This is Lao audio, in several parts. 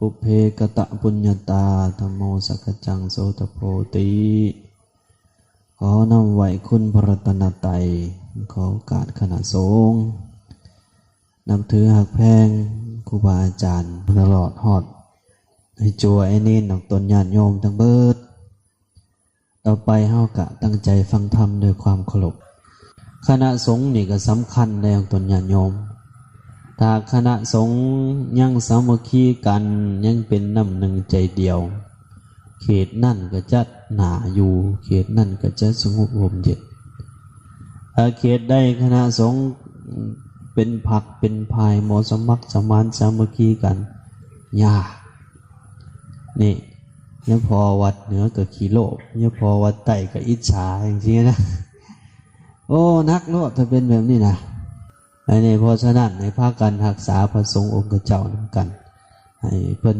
ປຸບເພກະຕະປຸນຍະຕາ ທຳໂມ ສັກກະຈັງ ໂສຕະໂພຕິ. ຂໍນ້ອມໄຫວ້ຄຸນພະລັດຕະນະໄຕ, ຂໍໂອກາດຄະນະສົງ ນັບຖືຮັກແພງຄູບາອາຈານ ຕະຫຼອດຮອດໄອ້ຈົວໄອ້ເນນ ອອກຕົນຍາດໂຍມທັງເບິດ. ຕໍ່ໄປເຮົາກະຕັ້ງໃຈຟັງທຳດ້ວຍຄວາມເຄົາລົບ. ຄະນະສົງນີ້ກະສຳຄັນໃດ໋ ອອກຕົນຍາດໂຍມ. ຖ້າຄະນະສົງຍັງສາມັກຄີກັນ, ຍັງເປັນນ້ຳໜຶ່ງໃຈດຽວ, ເຂດນັ້ນກະຈະໜ້າຢູ່, ເຂດນັ້ນກະຈະສະຫງົບຮົ່ມເຢັນ. ຖ້າເຂດໃດຄະນະສົງເປັນພັກເປັນພາຍ, ບໍ່ສະໝັກສະໝານສາມັກຄີກັນ, ຍາກ. ນີ້ ຍາພໍ່ວັດເໜືອກໍຂີ້ໂລບ, ຍາພໍ່ວັດໃຕ້ກໍອິດສາ ຈັ່ງຊີ້ນະ. ໂອ້ ໜັກໂລດ ຖ້າເປັນແບບນີ້ນະ. ອັນນີ້ ເພາະສະນັ້ນ ໃຫ້ພາກັນຮັກສາພະສົງອົງຄະເຈົ້ານຳກັນ, ໃຫ້ເພິ່ນ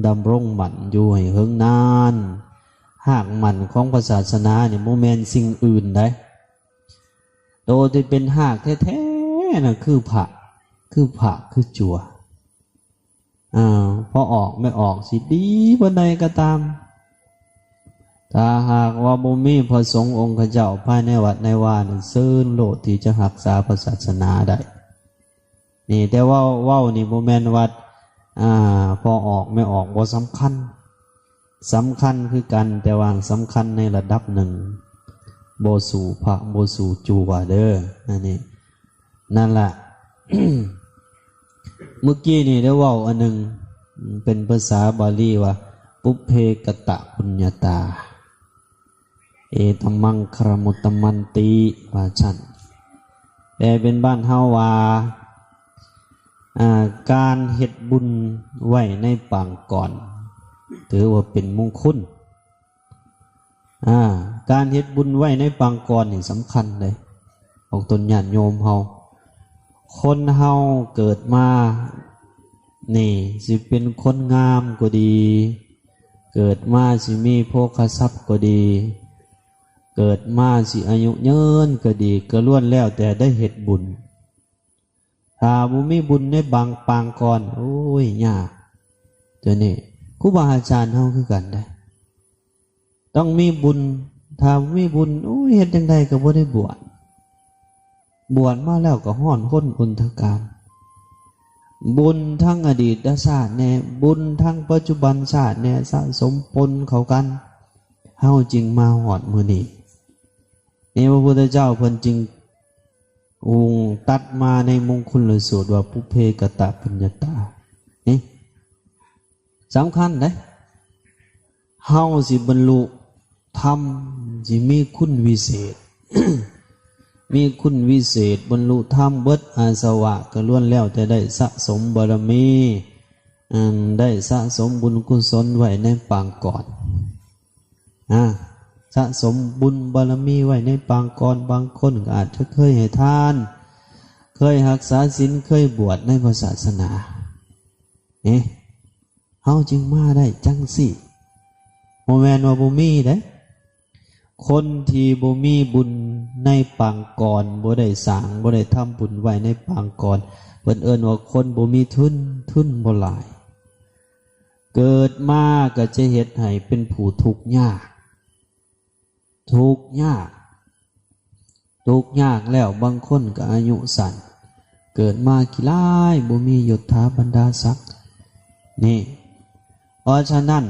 ດຳລົງໝັ້ນຢູ່ໃຫ້ເຫິງນານ. ຮາກໝັ້ນຂອງພະສາສະໜານີ້ ບໍ່ແມ່ນສິ່ງອື່ນໃດ. ໂຕທີ່ເປັນຮາກແທ້ໆນະ ຄືພະ, ຄືພະ ຄືຈົວ. ອາ ພໍອອກແມ່ອອກຊິດີປານໃດກໍຕາມ, ຖ້າຫາກວ່າບໍ່ມີພະສົງອົງຄະເຈົ້າພາຍໃນວັດໃນວານີ້ ເຊີນໂລດທີ່ຈະຮັກສາພະສາສະໜາໄດ້. ນີ້ ແຕ່ເວົ້າ, ເວົ້ານີ້ບໍ່ແມ່ນວ່າ ອາ ພໍ່ອອກແມ່ອອກບໍ່ສຳຄັນ, ສຳຄັນຄືກັນ, ແຕ່ວ່າສຳຄັນໃນລະດັບໜຶ່ງ, ບໍ່ສູ້ພະ ບໍ່ສູ້ຈົວເດີ. ອັນນີ້ ນັ້ນລະ ມື້ກີ້ນີ້ໄດ້ເວົ້າອັນໜຶ່ງ ເປັນພາສາບາລີວ່າ ປຸບເພກະຕະປຸນຍະຕາ ເອຕັມມັງຄະລະມຸດຕະມັນຕິ ວ່າຊັ້ນ. ແປເປັນບ້ານເຮົາວ່າ ອາ ການເຮັດບຸນໄວ້ໃນປາງກ່ອນ ຖືວ່າເປັນມຸງຄຸນ. ອາ ການເຮັດບຸນໄວ້ໃນປາງກ່ອນນີ້ສຳຄັນເດ້ ອອກຕົນຍາດໂຍມເຮົາ. ຄົນເຮົາເກີດມານີ້ ຊິເປັນຄົນງາມກໍດີ, ເກີດມາຊິມີໂພຄະຊັບກໍດີ, ເກີດມາຊິອາຍຸຍືນກໍດີ, ກໍລ້ວນແລ້ວແຕ່ໄດ້ເຮັດບຸນ. ຖ້າບໍ່ມີບຸນໃນບາງປາງກ່ອນ ໂອ້ຍ ຍາກ. ຕົວນີ້ ຄູບາອາຈານເຮົາຄືກັນເດ້ ຕ້ອງມີບຸນ. ຖ້າບໍ່ມີບຸນ ໂອ້ຍ ເຮັດຈັ່ງໃດກໍບໍ່ໄດ້ບວດ. ບວດມາແລ້ວກໍຮ້ອນຮົນອຸນທະການ. ບຸນທັງອະດີດຊາດແດ່, ບຸນທັງປັດຈຸບັນຊາດແດ່, ສະສົມປົນເຂົ້າກັນ, ເຮົາຈຶ່ງມາຮອດມື້ນີ້. ນີ້ ພະພຸດທະເຈົ້າເພິ່ນຈຶ່ງອົງຕັດມາໃນມົງຄຸນລະສູດວ່າ ປຸບເພກະຕະປຸນຍະຕາ ນີ້ ສຳຄັນເດ້. ເຮົາຊິບັນລຸທຳ ຊິມີຄຸນວິເສດ, ມີຄຸນວິເສດ ບັນລຸທຳ ເບິດອາສະວະ ກໍລ້ວນແລ້ວແຕ່ໄດ້ສະສົມບາລະມີ, ອັນ ໄດ້ສະສົມບຸນກຸສົນໄວ້ໃນປາງກ່ອນ. ນະ ສະສົມບຸນບາລະມີໄວ້ໃນປາງກ່ອນ. ບາງຄົນກໍອາດຈະເຄີຍໃຫ້ທານ, ເຄີຍຮັກສາສິນ, ເຄີຍບວດໃນພະສາສະໜາ. ເອີ ເຮົາຈຶ່ງມາໄດ້ຈັ່ງຊີ້. ບໍ່ແມ່ນວ່າບໍ່ມີເດ້. ຄົນທີ່ບໍ່ມີບຸນໃນປາງກ່ອນ, ບໍ່ໄດ້ສ້າງ, ບໍ່ໄດ້ທຳບຸນໄວ້ໃນປາງກ່ອນ, ເພິ່ນເອີ້ນວ່າຄົນບໍ່ມີທຶນ, ທຶນບໍ່ຫຼາຍ. ເກີດມາກໍຈະເຮັດໃຫ້ເປັນຜູ້ທຸກຍາກ, ທຸກຍາກ, ທຸກຍາກແລ້ວ ບາງຄົນກໍອາຍຸສັ້ນ, ເກີດມາຂີ້ລ້າຍ, ບໍ່ມີຍົດຖາບັນດາສັກ. ນີ້ ເພາະສະນັ້ນ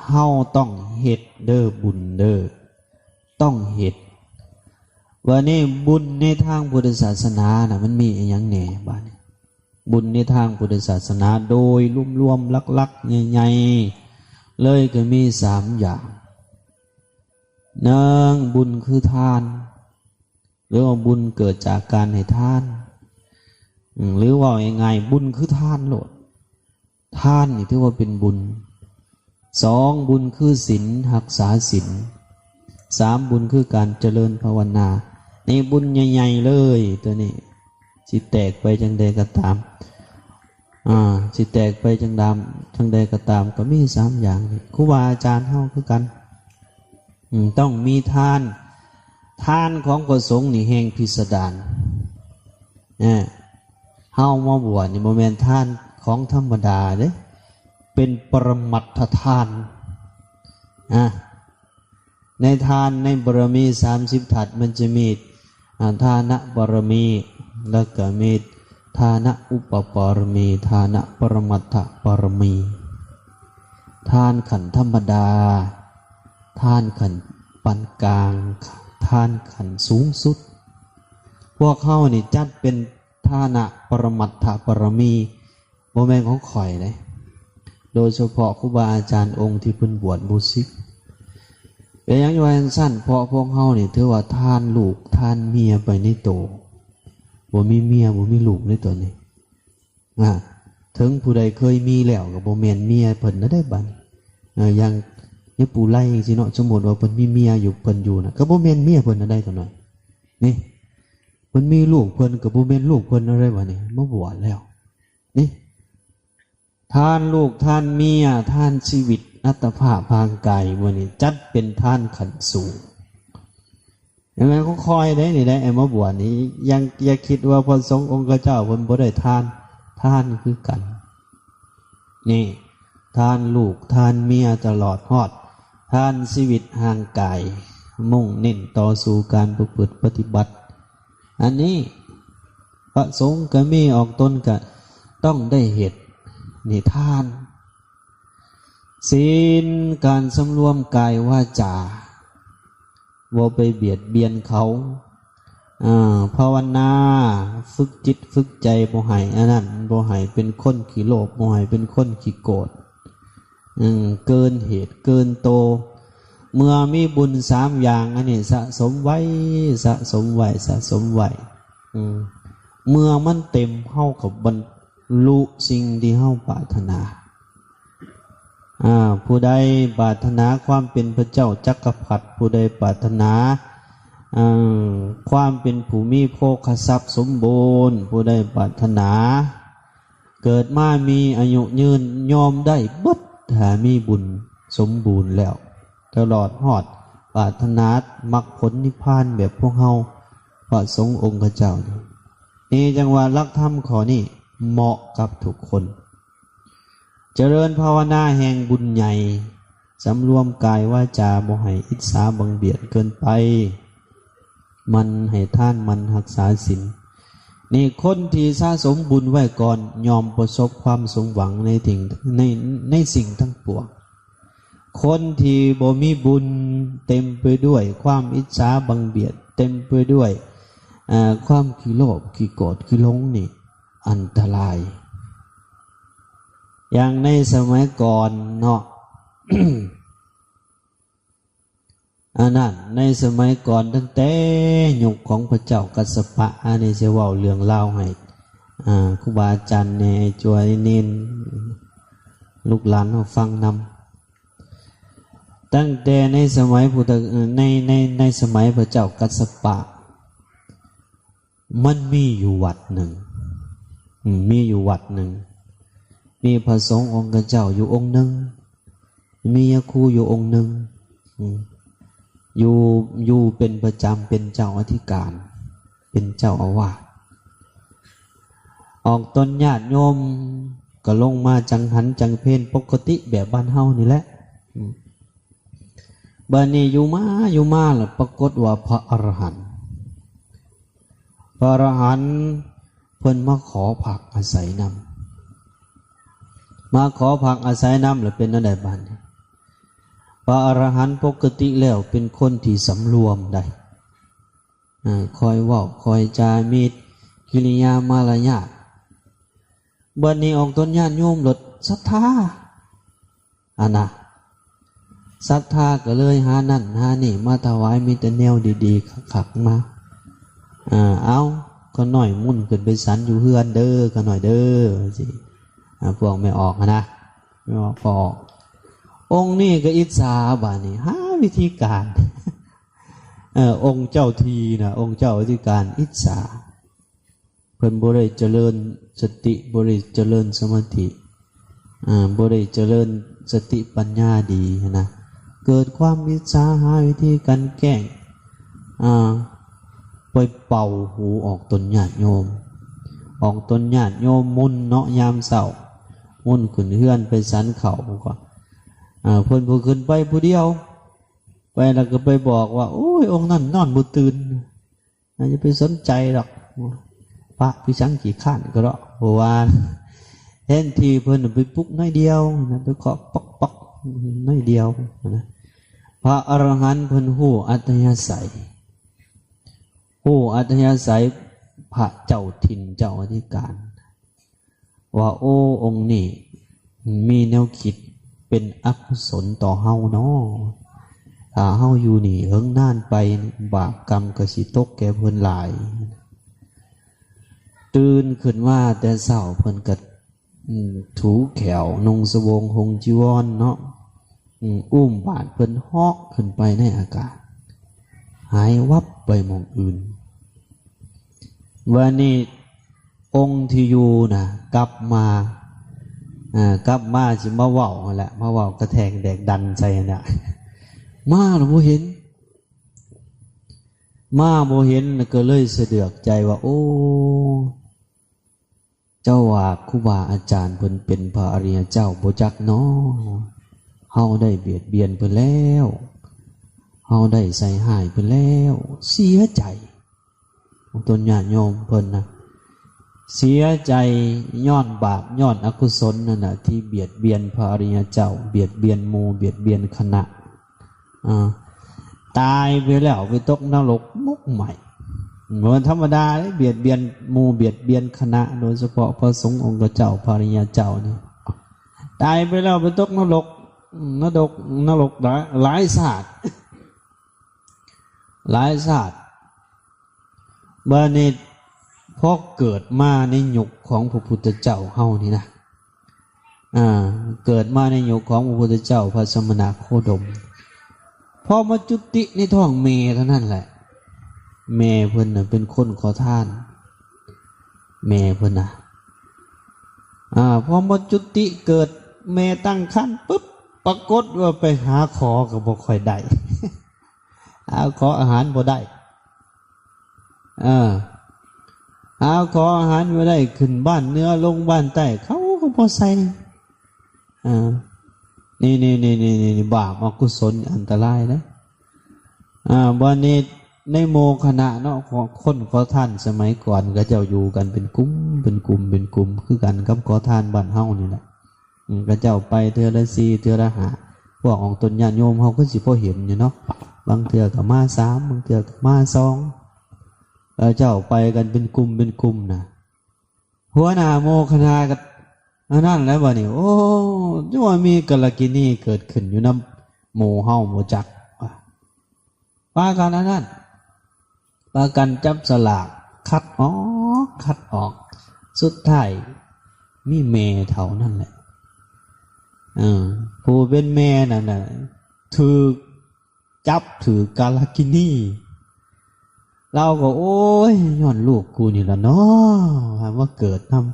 ເຮົາຕ້ອງເຮັດເດີ, ບຸນເດີ, ຕ້ອງເຮັດ. ບາດນີ້ ບຸນໃນທາງພຸດທະສາສະໜານະ ມັນມີອີ່ຫຍັງແດ່? ບາດນີ້ ບຸນໃນທາງພຸດທະສາສະໜາໂດຍລວມໆ ຫຼັກໆ ໃຫຍ່ໆ ເລີຍກໍມີສາມຢ່າງ. ໜຶ່ງ ບຸນຄືທານ ຫຼືວ່າບຸນເກີດຈາກການໃຫ້ທານ, ອາ ຫຼືເວົ້າງ່າຍໆ ບຸນຄືທານໂລດ. ທານນີ້ຖືວ່າເປັນບຸນ. ສອງ ບຸນຄືສິນ, ຮັກສາສິນ. ສາມ ບຸນຄືການຈະເລີນພາວະນາ. ນີ້ບຸນໃຫຍ່ໆເລີຍ ຕົວນີ້ ຊິແຕກໄປຈັ່ງໃດກໍຕາມ, ອາ ຊິແຕກໄປຈັ່ງດຳ ຈັ່ງໃດກໍຕາມ ກໍມີສາມຢ່າງນີ້. ຄູບາອາຈານເຮົາຄືກັນ ອືມ ຕ້ອງມີທານ. ທານຂອງພະສົງນີ້ແຮ່ງພິສະດານ. ເອີ ເຮົາມາບວດນີ້ບໍ່ແມ່ນທານຂອງທຳມະດາເດ້. ເປັນປະລະມັດຖະທານ. ອາ ໃນທານໃນບາລະມີສາມສິບທັດ ມັນຈະມີ ອາ ທານະບາລະມີ ແລ້ວກໍມີທານະອຸປະບາລະມີ ທານະປະລະມັດຖະບາລະມີ ທານຂັ້ນທຳມະດາ ທານຂັ້ນປານກາງ ທານຂັ້ນສູງສຸດ. ພວກເຮົານີ້ຈັດເປັນທານະປະລະມັດຖະບາລະມີ ບໍ່ແມ່ນຂອງຂ້ອຍເດ້ ໂດຍສະເພາະຄູບາອາຈານອົງທີ່ເພິ່ນບວດໝູ່ສິກ. ເປັນຫຍັງວ່າຈັ່ງຊັ້ນ? ເພາະພວກເຮົານີ້ຖືວ່າທານລູກທານເມຍໄປໃນໂຕ ບໍ່ມີເມຍບໍ່ມີລູກໃນໂຕນີ້. ອາ ເຖິງຜູ້ໃດເຄີຍມີແລ້ວກໍບໍ່ແມ່ນເມຍເພິ່ນນະໄດ໋ບັດນີ້. ອາ ຢ່າງຍາປູ່ໄລຈັ່ງຊີ້ເນາະ ສົມມຸດວ່າເພິ່ນມີເມຍຢູ່ ເພິ່ນຢູ່ນະ ກໍບໍ່ແມ່ນເມຍເພິ່ນນະໄດ໋ຕົວນ້ອຍນີ້. ເພິ່ນມີລູກເພິ່ນກໍບໍ່ແມ່ນລູກເພິ່ນນະໄດ໋ບັດນີ້ ມາບວດແລ້ວນີ້. ທານລູກທານເມຍ ທານຊີວິດ ອັດຕະພາບຮ່າງກາຍ ມື້ນີ້ຈັດເປັນທານຂັ້ນສູງ. ຢ່າແມ່ນຂອງຂ້ອຍເດ້ນີ້ໄດ໋ ໄອ້ມາບວດນີ້ ຢ່າ ຢ່າຄິດວ່າພະສົງອົງຄະເຈົ້າເພິ່ນບໍ່ໄດ້ທານ ທານຄືກັນນີ້. ທານລູກທານເມຍ ຕະຫຼອດຮອດທານຊີວິດຮ່າງກາຍ ມຸ່ງເນັ້ນຕໍ່ສູ່ການປະພຶດປະຕິບັດ. ອັນນີ້ພະສົງກໍມີ ອອກຕົນກໍຕ້ອງໄດ້ເຮັດນີ້ ທານ ສິນ ການສຳລວມກາຍວາຈາ ບໍ່ໄປບຽດບຽນເຂົາ. ອາ ພາວະນາ ຝຶກຈິດຝຶກໃຈ ບໍ່ໃຫ້ອັນນັ້ນ ບໍ່ໃຫ້ເປັນຄົນຂີ້ໂລບ ບໍ່ໃຫ້ເປັນຄົນຂີ້ໂກດ ອືມ ເກີນເຫດເກີນໂຕ. ເມື່ອມີບຸນສາມຢ່າງອັນນີ້ ສະສົມໄວ້ ສະສົມໄວ້ ສະສົມໄວ້ ອືມ ເມື່ອມັນເຕັມ ເຮົາກໍບັນລຸສິ່ງທີ່ເຮົາປາດຖະໜາ. ອາ ຜູ້ໃດປາດຖະໜາຄວາມເປັນພະເຈົ້າຈັກກະພັດ ຜູ້ໃດປາດຖະໜາ ເອີ ຄວາມເປັນຜູ້ມີໂພຄະຊັບສົມບູນ ຜູ້ໃດປາດຖະໜາເກີດມາມີອາຍຸຍືນ ຍອມໄດ້ເບິດ ຖ້າມີບຸນສົມບູນແລ້ວ ຕະຫຼອດຮອດປາດຖະໜາມັກຜົນນິບພານແບບພວກເຮົາ ພະສົງອົງຄະເຈົ້ານີ້. ນີ້ຈັ່ງວ່າຫຼັກທຳຂໍ້ນີ້ເໝາະກັບທຸກຄົນ. ຈະເລີນພາວະນາແຫ່ງບຸນໃຫຍ່ ສຳລວມກາຍວາຈາ ບໍ່ໃຫ້ອິດສາບັງບຽດເກີນໄປ ໝັ່ນໃຫ້ທານ ໝັ່ນຮັກສາສິນ. ນີ້ຄົນທີ່ສະສົມບຸນໄວ້ກ່ອນ ຍ່ອມປະສົບຄວາມສົມຫວັງໃນສິ່ງ ໃນ ໃນສິ່ງທັງປວງ. ຄົນທີ່ບໍ່ມີບຸນ ເຕັມໄປດ້ວຍຄວາມອິດສາບັງບຽດ ເຕັມໄປດ້ວຍ ເອີ ຄວາມຂີ້ໂລບ ຂີ້ໂກດ ຂີ້ຫຼົງນີ້ ອັນຕະລາຍ. ຢ່າງໃນສະໄໝກ່ອນເນາະ ອັນນັ້ນ ໃນສະໄໝກ່ອນ ຕັ້ງແຕ່ຍຸກຂອງພະເຈົ້າກັດສະປະ ອັນນີ້ຊິເວົ້າເລື່ອງລາວໃຫ້ ອາ ຄູບາອາຈານແດ່ ຈົວເນນ ລູກຫຼານເຮົາຟັງນຳ. ຕັ້ງແຕ່ໃນສະໄໝພຸດທະ ໃນ ໃນ ໃນສະໄໝພະເຈົ້າກັດສະປະ ມັນມີຢູ່ວັດໜຶ່ງ ອືມ ມີຢູ່ວັດໜຶ່ງ ມີພະສົງອົງຄະເຈົ້າຢູ່ອົງໜຶ່ງ ມີຍາຄູຢູ່ອົງໜຶ່ງ ອືມ ຢູ່ ຢູ່ເປັນປະຈຳ ເປັນເຈົ້າອະທິການ ເປັນເຈົ້າອາວາດ. ອອກຕົນຍາດໂຍມກໍລົງມາຈັງຫັນຈັງເພນປົກກະຕິແບບບ້ານເຮົານີ້ແຫຼະ ອືມ. ບາດນີ້ຢູ່ມາ ຢູ່ມາລະປາກົດວ່າພະອະລະຫັນ ພະອະລະຫັນເພິ່ນມາຂໍພັກອາໄສນຳ ມາຂໍພັກອາໄສນຳ ລະເປັນແນວໃດບາດນີ້? ພະອະລະຫັນປົກກະຕິແລ້ວເປັນຄົນທີ່ສຳລວມໄດ໋ ອາ ຄ່ອຍເວົ້າ ຄ່ອຍຈາ ມີກິລິຍາມາລະຍາດ. ບາດນີ້ອອກຕົນຍາດໂຍມໂລດສັດທາ ອັນນະ ສັດທາກໍເລີຍຫານັ້ນຫານີ້ມາຖະຫວາຍ ມີແຕ່ແນວດີໆຄັກໆມາ. ເອົາ ຂ້ານ້ອຍໝຸ່ນຂຶ້ນໄປສັນຢູ່ເຮືອນເດີ ຂ້ານ້ອຍເດີ ຈັ່ງຊີ້ ອາ ພວກແມ່ອອກຫັ້ນນະ ແມ່ອອກ ພໍ່ອອກ ອົງນີ້ກໍອິດສາ ບາດນີ້ຫາວິທີການ ເອີ ອົງເຈົ້າທີ່ນະ ອົງເຈົ້າອະທິການອິດສາ. ເພິ່ນບໍ່ໄດ້ຈະເລີນສະຕິ ບໍ່ໄດ້ຈະເລີນສະມາທິ ອາ ບໍ່ໄດ້ຈະເລີນສະຕິປັນຍາດີຫັ້ນນະ ເກີດຄວາມອິດສາ ຫາວິທີກັນແກ້ງ ອາ ໄປເປົ່າຫູອອກຕົນຍາດໂຍມ ອອກຕົນຍາດໂຍມມຸນເນາະ ຍາມເຊົ້າ ມຸນຂຶ້ນເຮືອນໄປສັນເຂົ້າກໍ ເອີ ເພິ່ນຜູ້ຂຶ້ນໄປຜູ້ດຽວ ໄປແລ້ວກໍໄປບອກວ່າ ໂອ້ຍ ອົງນັ້ນນອນບໍ່ຕື່ນ ອາ ຢ່າໄປສົນໃຈດອກ ພະພິສັງຂີ້ຄ້ານກໍເດາະ ເພາະວ່າແທນທີ່ເພິ່ນໄປປຸກໜ້ອຍດຽວນະ ໄປເຄາະປັອກໆໜ້ອຍດຽວນະ. ພະອະລະຫັນເພິ່ນຮູ້ອັດທະຍາໄສ ຮູ້ອັດທະຍາໄສພະເຈົ້າຖິ່ນເຈົ້າອະທິການ ວ່າ ໂອ້ ອົງນີ້ມີແນວຄິດເປັນອະກຸສົນຕໍ່ເຮົາເນາະ ຖ້າເຮົາຢູ່ນີ້ເຫິງນານໄປ ບາບກຳກໍຊິຕົກແກ່ເພິ່ນຫຼາຍ. ຕື່ນຂຶ້ນມາແຕ່ເຊົ້າເພິ່ນກໍ ອືມ ຖູແຂ້ວ ນຸ່ງສະໂບງ ຫົ່ງຈີວອນເນາະ ອືມ ອຸ້ມບາດເພິ່ນເຫາະຂຶ້ນໄປໃນອາກາດ ຫາຍວັບໄປໝ່ອງອື່ນ. ບາດນີ້ອົງທີ່ຢູ່ນະ ກັບມາ ເອີ ກັບມາຊິມາເວົ້າຫັ້ນແຫຼະ ມາເວົ້າກະແທກແດກດັນໃສ່ຫັ້ນແຫຼະ ມາລະບໍ່ເຫັນ ມາບໍ່ເຫັນ ກໍເລີຍສະເດືອກໃຈວ່າ ໂອ້ ເຈົ້າວ່າຄູບາອາຈານເພິ່ນເປັນພະອະລິຍະເຈົ້າບໍ່ຈັກເນາະ ເຮົາໄດ້ບຽດບຽນເພິ່ນແລ້ວ ເຮົາໄດ້ໃສ່ຮ້າຍເພິ່ນແລ້ວ ເສຍໃຈ ຕົນຍາດໂຍມເພິ່ນນະ ເສຍໃຈຍ້ອນບາບ ຍ້ອນອະກຸສົນນັ້ນນະ ທີ່ບຽດບຽນພະອະລິຍະເຈົ້າ ບຽດບຽນໝູ່ ບຽດບຽນຄະນະ ອາ ຕາຍໄປແລ້ວໄປຕົກນະລົກໝົກໄໝ້ ບໍ່ແມ່ນທຳມະດາເດ້ ບຽດບຽນໝູ່ ບຽດບຽນຄະນະ ໂດຍສະເພາະພະສົງອົງຄະເຈົ້າ ພະອະລິຍະເຈົ້ານີ້ ຕາຍໄປແລ້ວໄປຕົກນະລົກ ນະດົກ ນະລົກຫຼາຍ ຫຼາຍຊາດ ຫຼາຍຊາດ. ບາດນີ້ພໍເກີດມາໃນຍຸກຂອງພະພຸດທະເຈົ້າເຮົານີ້ນະ ອາ ເກີດມາໃນຍຸກຂອງພະພຸດທະເຈົ້າ ພະສະມະນະໂຄດົມ ພໍມາຈຸຕິໃນທ້ອງແມ່ເທົ່ານັ້ນແຫຼະ ແມ່ເພິ່ນນະເປັນຄົນຂໍທານ ແມ່ເພິ່ນນະ ອາ ພໍມາຈຸຕິເກີດ ແມ່ຕັ້ງຄັນປຶບ ປາກົດວ່າໄປຫາຂໍກໍບໍ່ຄ່ອຍໄດ້ ຫາຂໍອາຫານບໍ່ໄດ້ ເອີ ຫາຂໍອາຫານບໍ່ໄດ້ ຂຶ້ນບ້ານເໜືອລົງບ້ານໃຕ້ ເຂົາກໍບໍ່ໃສ່ ເອີ ນີ້ໆໆໆ ບາບອະກຸສົນອັນຕະລາຍເດ້ ອາ ບາດນີ້ໃນໝູ່ຄະນະເນາະ ຂອງຄົນຂໍທານສະໄໝກ່ອນ ເຂົາເຈົ້າຢູ່ກັນເປັນກຸ່ມ ເປັນກຸ່ມ ເປັນກຸ່ມ ຄືກັນກັບຂໍທານບ້ານເຮົານີ້ແຫຼະ ອືມ ເຂົາເຈົ້າໄປເທື່ອລະສີ່ ເທື່ອລະຫ້າ ພວກອອກຕົນຍາດໂຍມເຮົາກໍຊິພໍເຫັນຢູ່ເນາະ ບາງເທື່ອກໍມາສາມ ບາງເທື່ອກໍມາສອງ ເຂົາເຈົ້າໄປກັນເປັນກຸ່ມເປັນກຸ່ມນະ ຫົວໜ້າໝູ່ຄະນະກໍອັນນັ້ນແຫຼະ ບາດນີ້ ໂອ້ ຈັ່ງວ່າມີກາລະກິນີເກີດຂຶ້ນຢູ່ນຳໝູ່ເຮົາບໍ່ຈັກ ປາກັນອັນນັ້ນ ປາກັນຈັບສະຫຼາກ ຄັດອອກ ຄັດອອກ ສຸດທ້າຍມີແມ່ເທົ່ານັ້ນແຫຼະ ເອີ ຜູ້ເປັນແມ່ນັ້ນນະ ຖືກຈັບ ຖືກກາລະກິນີ ລາວກໍ ໂອ້ຍ ຍ້ອນລູກກູນີ້ລະເນາະ ໃຫ້ມາເກີດນຳ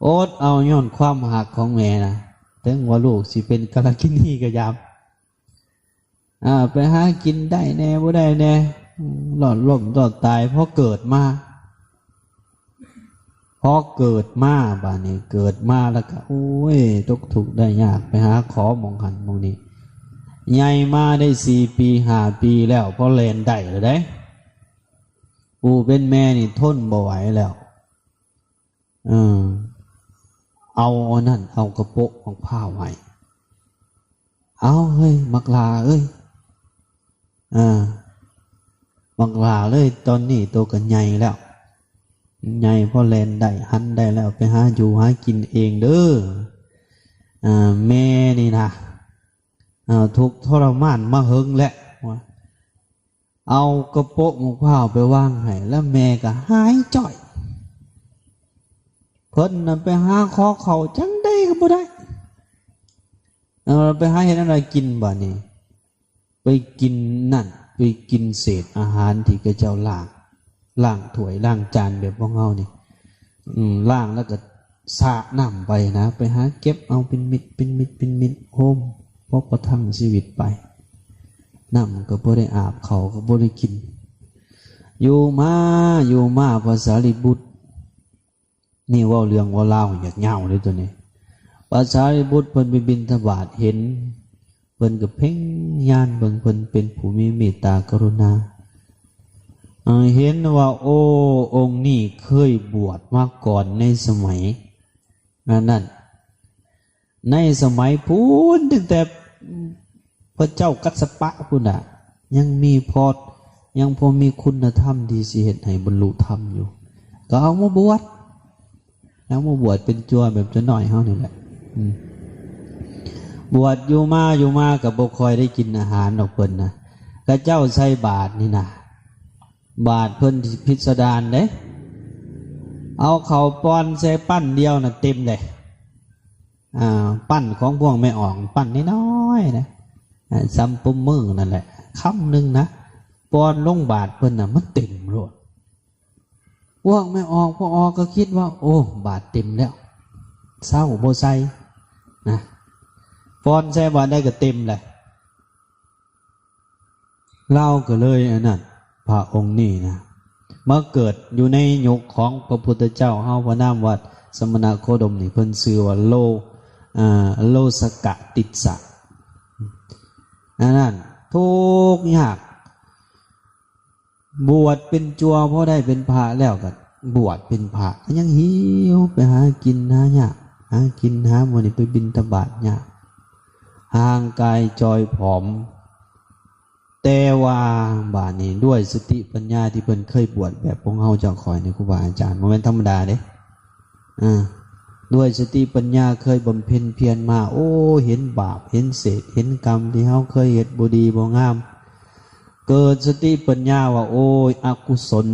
ອົດເອົາຍ້ອນຄວາມຮັກຂອງແມ່ນະ ເຖິງວ່າລູກຊິເປັນກາລະກິນີກໍຢ່າ ອາ ໄປຫາກິນໄດ້ແດ່ບໍ່ໄດ້ແດ່ ລອດລົ້ມລອດຕາຍ ພໍເກີດມາ ພໍເກີດມາ ບາດນີ້ເກີດມາແລ້ວກໍ ໂອ້ຍ ຕົກທຸກໄດ້ຍາກ ໄປຫາຂໍໝ່ອງຫັ້ນໝ່ອງນີ້ ໃຫຍ່ມາໄດ້ສີ່ປີຫ້າປີແລ້ວ ພໍແລ່ນໄດ້ແລ້ວເດ້ ຜູ້ເປັນແມ່ນີ້ທົນບໍ່ໄຫວແລ້ວ ເອີ ເອົາອັນນັ້ນ ເອົາກະໂປະໝາກພ້າວໃຫ້ ເອົາເຮີ້ຍ ໝາກຫຼ້າເອີຍ ເອີ ບັກຫຼ້າເອີຍ ຕອນນີ້ໂຕກໍໃຫຍ່ແລ້ວ ໃຫຍ່ພໍແລ່ນໄດ້ຫັນໄດ້ແລ້ວ ໄປຫາຢູ່ຫາກິນເອງເດີ ເອີ ແມ່ນີ້ນະ ເອີ ທຸກທໍລະມານມາເຫິງແລ້ວ ວ່າ ເອົາກະໂປະໝາກພ້າວໄປວາງໃຫ້ ແລ້ວແມ່ກໍຫາຍຈ້ອຍ ເພິ່ນນະໄປຫາຂໍເຂົ້າຈັ່ງໃດກໍບໍ່ໄດ້ ເອີ ໄປຫາເຮັດແນວໃດກິນບາດນີ້ ໄປກິນນັ້ນ ໄປກິນເສດອາຫານທີ່ເຂົາເຈົ້າລ້າງ ລ້າງຖ້ວຍລ້າງຈານແບບພວກເຮົານີ້ ອືມ ລ້າງແລ້ວກໍສາດນ້ຳໄປນະ ໄປຫາເກັບເອົາເປັນເມັດ ເປັນເມັດ ເປັນເມັດ ໂຮມ ພໍປະທັງຊີວິດໄປ ນ້ຳກໍບໍ່ໄດ້ອາບ ເຂົ້າກໍບໍ່ໄດ້ກິນ ຢູ່ມາ ຢູ່ມາ ພະສາລີບຸດ ນີ້ເວົ້າເລື່ອງເວົ້າລາວຢາກຍາວເດ້ຕົວນີ້ ພະສາລີບຸດເພິ່ນໄປບິນທະບາດເຫັນ ເພິ່ນກໍເພັ່ງຍານເບິ່ງ ເພິ່ນເປັນຜູ້ມີເມດຕາກະລຸນາ ເອີ ເຫັນວ່າ ໂອ້ ອົງນີ້ເຄີຍບວດມາກ່ອນໃນສະໄໝ ອັນນັ້ນ ໃນສະໄໝພຸ້ນ ຕັ້ງແຕ່ພະເຈົ້າກັດສະປະພຸ້ນນະ ຍັງມີພໍ ຍັງພໍມີຄຸນນະທຳທີ່ຊິເຮັດໃຫ້ບັນລຸທຳຢູ່ ກໍເອົາມາບວດ ເອົາມາບວດເປັນຈົວແບບຈົວນ້ອຍເຮົານີ້ແຫຼະ ອືມ ບວດຢູ່ມາຢູ່ມາກໍບໍ່ຄ່ອຍໄດ້ກິນອາຫານດອກເພິ່ນນະ ເຂົາເຈົ້າໃສ່ບາດນີ້ນະ ບາດເພິ່ນພິດສະດານເດ້ ເອົາເຂົ້າປ່ອນໃສ່ປັ້ນດຽວນະເຕັມເລີຍ ອ່າ ປັ້ນຂອງພວກແມ່ອອກ ປັ້ນນ້ອຍໆນະ ອ່າ ສ່ຳປົມມືນັ້ນແຫຼະ ຄຳໜຶ່ງນະ ປ່ອນລົງບາດເພິ່ນນະ ມັນເຕັມໂລດ ພວກແມ່ອອກ ພວກອອກກໍຄິດວ່າ ໂອ້ ບາດເຕັມແລ້ວ ເຊົາບໍ່ໃສ່ນະ ປ່ອນໃສ່ບາດໃດກໍເຕັມແຫຼະ ລາວກໍເລີຍອັນນັ້ນ ພະອົງນີ້ນະ ມາເກີດຢູ່ໃນຍຸກຂອງພະພຸດທະເຈົ້າເຮົາ ພະນາມວ່າສະມະນະໂຄດົມນີ້ ເພິ່ນຊື່ວ່າໂລ ເອີ ໂລສະກະຕິດສະ ອັນນັ້ນ ທຸກຍາກ ບວດເປັນຈົວ ພໍໄດ້ເປັນພະແລ້ວກໍບວດເປັນພະ ກໍຍັງຫິວໄປຫາກິນຫາຍາກ ຫາກິນຫາມື້ນີ້ໄປບິນທະບາດຍາກ ຮ່າງກາຍຈ່ອຍຜອມ ແຕ່ວ່າບາດນີ້ດ້ວຍສະຕິປັນຍາທີ່ເພິ່ນເຄີຍບວດແບບພວກເຮົາເຈົ້າຂ້ອຍນີ້ ຄູບາອາຈານ ບໍ່ແມ່ນທຳມະດາເດ້ ອາ ດ້ວຍສະຕິປັນຍາເຄີຍບຳເພັນພຽນມາ ໂອ້ ເຫັນບາບ ເຫັນເສດ ເຫັນກຳທີ່ເຮົາເຄີຍເຮັດບໍ່ດີບໍ່ງາມ ເກີດສະຕິປັນຍາວ່າ ໂອ້ຍ ອະກຸສົນ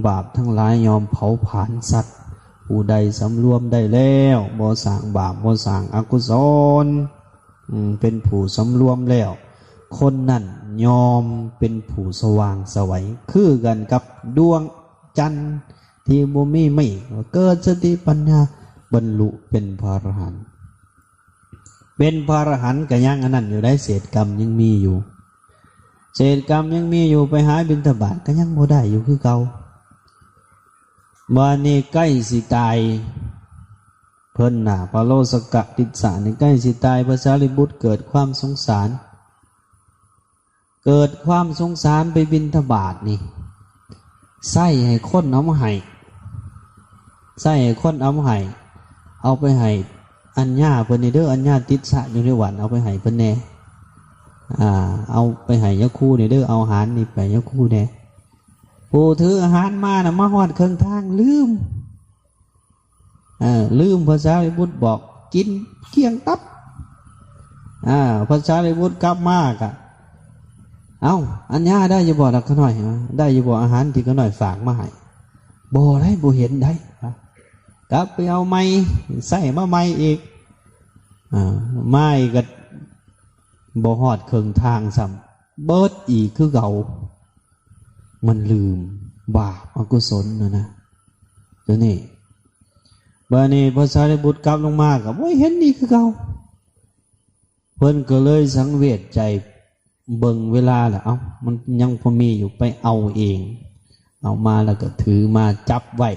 ບາບທັງຫຼາຍຍ່ອມເຜົາຜານສັດ ຜູ້ໃດສຳລວມໄດ້ແລ້ວ ບໍ່ສ້າງບາບ ບໍ່ສ້າງອະກຸສົນ ອືມ ເປັນຜູ້ສຳລວມແລ້ວ ຄົນນັ້ນຍ່ອມເປັນຜູ້ສະຫວ່າງໄສ ຄືກັນກັບດວງຈັນທີ່ບໍ່ມີເມກ ເກີດສະຕິປັນຍາ ບັນລຸເປັນພະອະລະຫັນ ເປັນພະອະລະຫັນກໍຍັງອັນນັ້ນຢູ່ໄດ໋ ເສດກຳຍັງມີຢູ່ ເສດກຳຍັງມີຢູ່ ໄປຫາບິນທະບາດກໍຍັງບໍ່ໄດ້ຢູ່ຄືເກົ່າ ບາດນີ້ໃກ້ຊິຕາຍ ເພິ່ນນະ ພະໂລສະກະຕິດສະນີ້ໃກ້ຊິຕາຍ ພະສາລີບຸດເກີດຄວາມສົງສານ ເກີດຄວາມສົງສານ ໄປບິນທະບາດນີ້ ໃຊ້ໃຫ້ຄົນເອົາມາໃຫ້ ໃຊ້ໃຫ້ຄົນເອົາມາໃຫ້ ເອົາໄປໃຫ້ອັນຍາເພິ່ນນີ້ເດີ ອັນຍາຕິດສະຢູ່ໃນວັດ ເອົາໄປໃຫ້ເພິ່ນແດ່ ອາ ເອົາໄປໃຫ້ຍາຄູນີ້ເດີ ເອົາອາຫານນີ້ໄປໃຫ້ຍາຄູແດ່ ຜູ້ຖືອາຫານມານະ ມາຮອດເຄິ່ງທາງລືມ ເອີ ລືມ ພະສາລີບຸດບອກ ກິນກ້ຽງຕັບ ອາ ພະສາລີບຸດກັບມາກະ ເອົ້າ ອັນຍາໄດ້ຢູ່ບໍ່ລະຂ້ານ້ອຍ? ໄດ້ຢູ່ບໍ່ອາຫານທີ່ຂ້ານ້ອຍຝາກມາໃຫ້? ບໍ່ໄດ້ ບໍ່ເຫັນໄດ້ ກັບໄປເອົາໃໝ່ ໃຊ້ມາໃໝ່ອີກ ອາ ມາອີກກະບໍ່ຮອດເຄິ່ງທາງຊ້ຳ ເບິດອີກຄືເກົ່າ ມັນລືມ ບາບອະກຸສົນຫັ້ນນະ ຕົວນີ້ ບາດນີ້ພະສາລີບຸດກັບລົງມາກໍບໍ່ເຫັນອີກຄືເກົ່າ ເພິ່ນກໍເລີຍສັງເວດໃຈ ເບິ່ງເວລາລະ ເອົ້າ ມັນຍັງພໍມີຢູ່ ໄປເອົາເອງ ເອົາມາແລ້ວກໍຖືມາຈັບໄວ້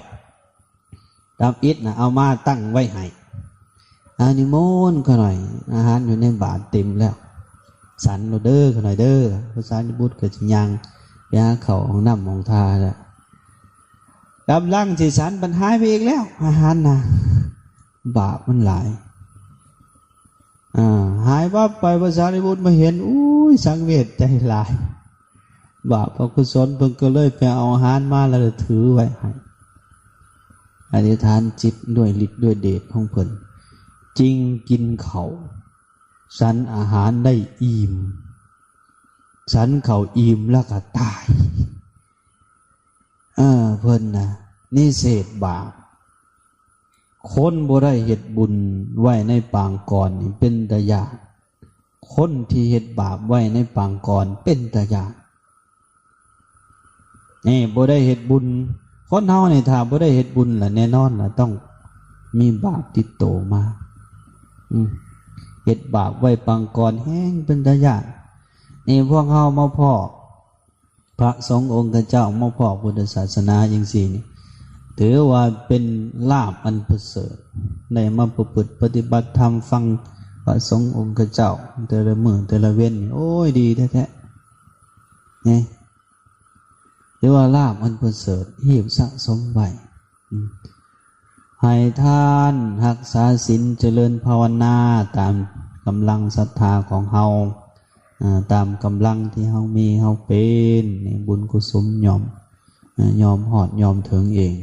ຕຳອິດນະ ເອົາມາຕັ້ງໄວ້ໃຫ້ ອາ ນິມົນຂ້ານ້ອຍ ອາຫານຢູ່ໃນບາດເຕັມແລ້ວ ສັນໂລດເດີຂ້ານ້ອຍເດີ ພະສາລີບຸດກໍຊິຍ່າງໄປຫາເຂົ້າຫ້ອງນ້ຳຫ້ອງທ່າແລ້ວ ກຳລັງຊິສັນ ບັດຫາຍໄປອີກແລ້ວ ອາຫານນະ ບາບມັນຫຼາຍ ອາ ຫາຍວັບໄປ ພະສາລີບຸດມາເຫັນ ໂອ້ຍ ສັງເວດໃຈຫຼາຍ ບາບອະກຸສົນ ເພິ່ນກໍເລີຍໄປເອົາອາຫານມາ ແລ້ວຖືໄວ້ໃຫ້ ອະທິຖານຈິດດ້ວຍລິດດ້ວຍເດດຂອງເພິ່ນ ຈຶ່ງກິນເຂົ້າ ສັນອາຫານໄດ້ອີ່ມ ສັນເຂົ້າອີ່ມແລ້ວກໍຕາຍ ເອີ ເພິ່ນນະ ນິເສດບາບ ຄົນບໍ່ໄດ້ເຮັດບຸນໄວ້ໃນປາງກ່ອນນີ້ເປັນຕາຢ້ານ ຄົນທີ່ເຮັດບາບໄວ້ໃນປາງກ່ອນເປັນຕາຢ້ານ ນີ້ ບໍ່ໄດ້ເຮັດບຸນ ຄົນເຮົານີ້ຖ້າບໍ່ໄດ້ເຮັດບຸນລະແນ່ນອນລະຕ້ອງມີບາບຕິດໂຕມາ ອືມ ເຮັດບາບໄວ້ປາງກ່ອນແຮງເປັນຕາຢ້ານ ນີ້ ພວກເຮົາມາພໍ້ ພະສົງອົງຄະເຈົ້າມາພໍ້ພຸດທະສາສະໜາຈັ່ງຊີ້ນີ້ ຖືວ່າເປັນລາບອັນປະເສີດ ໄດ້ມາປະພຶດປະຕິບັດທຳ ຟັງພະສົງອົງຄະເຈົ້າແຕ່ລະມື້ແຕ່ລະເວັນນີ້ ໂອ້ຍ ດີແທ້ໆ ນີ້ ຖືວ່າລາບອັນປະເສີດ ຮີບສະສົມໄວ້ ອືມ ໃຫ້ທານ ຮັກສາສິນ ຈະເລີນພາວະນາຕາມກຳລັງສັດທາຂອງເຮົາ ອາ ຕາມກຳລັງທີ່ເຮົາມີເຮົາເປັນ ນີ້ບຸນກຸສົນຍ່ອມ ອາ ຍ່ອມຮອດຍ່ອມເຖິງເອງ.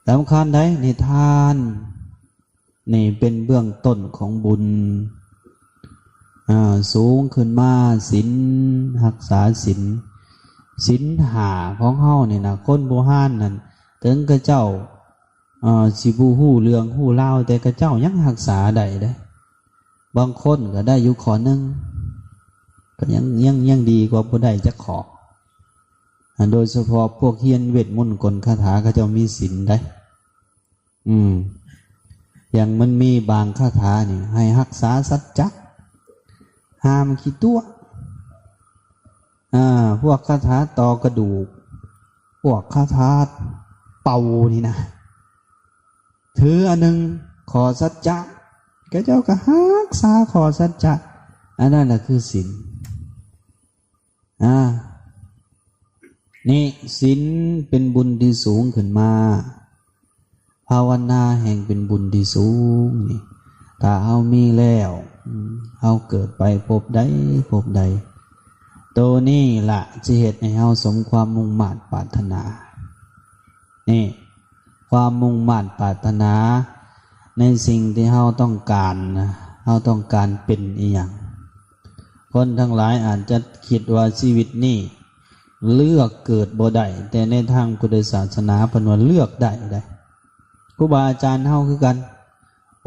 ສຳຄັນໃດ໋ ໃນທານນີ້ເປັນເບື້ອງຕົ້ນຂອງບຸນ ອາ ສູງຂຶ້ນມາສິນ ຮັກສາສິນ ສິນຫ້າຂອງເຮົານີ້ນະ ຄົນບູຮານນັ້ນ ເຖິງເຂົາເຈົ້າ ເອີ ຊິບໍ່ຮູ້ເລື່ອງຮູ້ລາວ ແຕ່ເຂົາເຈົ້າຍັງຮັກສາໄດ້ເດ້. ບາງຄົນກໍໄດ້ຢູ່ຂໍ້ໜຶ່ງ ກໍຍັງ ຍັງ ຍັງດີກວ່າບໍ່ໄດ້ຈັກຂໍ້. ອາ ໂດຍສະເພາະພວກຮຽນເວດມົນກົນຄາຖາ ເຂົາເຈົ້າມີສິນໄດ໋. ອືມ ຢ່າງມັນມີບາງຄາຖານີ້ ໃຫ້ຮັກສາສັດຈະ ຫ້າມຂີ້ຕົວະ. ອາ ພວກຄາຖາຕໍ່ກະດູກ ພວກຄາຖາເປົ່ານີ້ນະ ຖືອັນໜຶ່ງ ຂໍ້ສັດຈະ ເຂົາເຈົ້າກໍຮັກສາຂໍ້ສັດຈະ ອັນນັ້ນລະຄືສິນ. ອາ ນີ້ສິນເປັນບຸນທີ່ສູງຂຶ້ນມາ ພາວະນາແຮ່ງເປັນບຸນທີ່ສູງນີ້ ຖ້າເຮົາມີແລ້ວ ອືມ ເຮົາເກີດໄປພົບໃດພົບໃດ ໂຕນີ້ລະຈະເຮັດໃຫ້ເຮົາສົມຄວາມມຸ່ງມາດປາດຖະໜາ. ນີ້ ຄວາມມຸ່ງມາດປາດຖະໜາໃນສິ່ງທີ່ເຮົາຕ້ອງການນະ ເຮົາຕ້ອງການເປັນອີ່ຫຍັງ? ຄົນທັງຫຼາຍອາດຈະຄິດວ່າຊີວິດນີ້ເລືອກເກີດບໍ່ໄດ້, ແຕ່ໃນທາງພຸດທະສາສະໜາເພິ່ນວ່າເລືອກໄດ້ເດ້. ຄູບາອາຈານເຮົາຄືກັນ,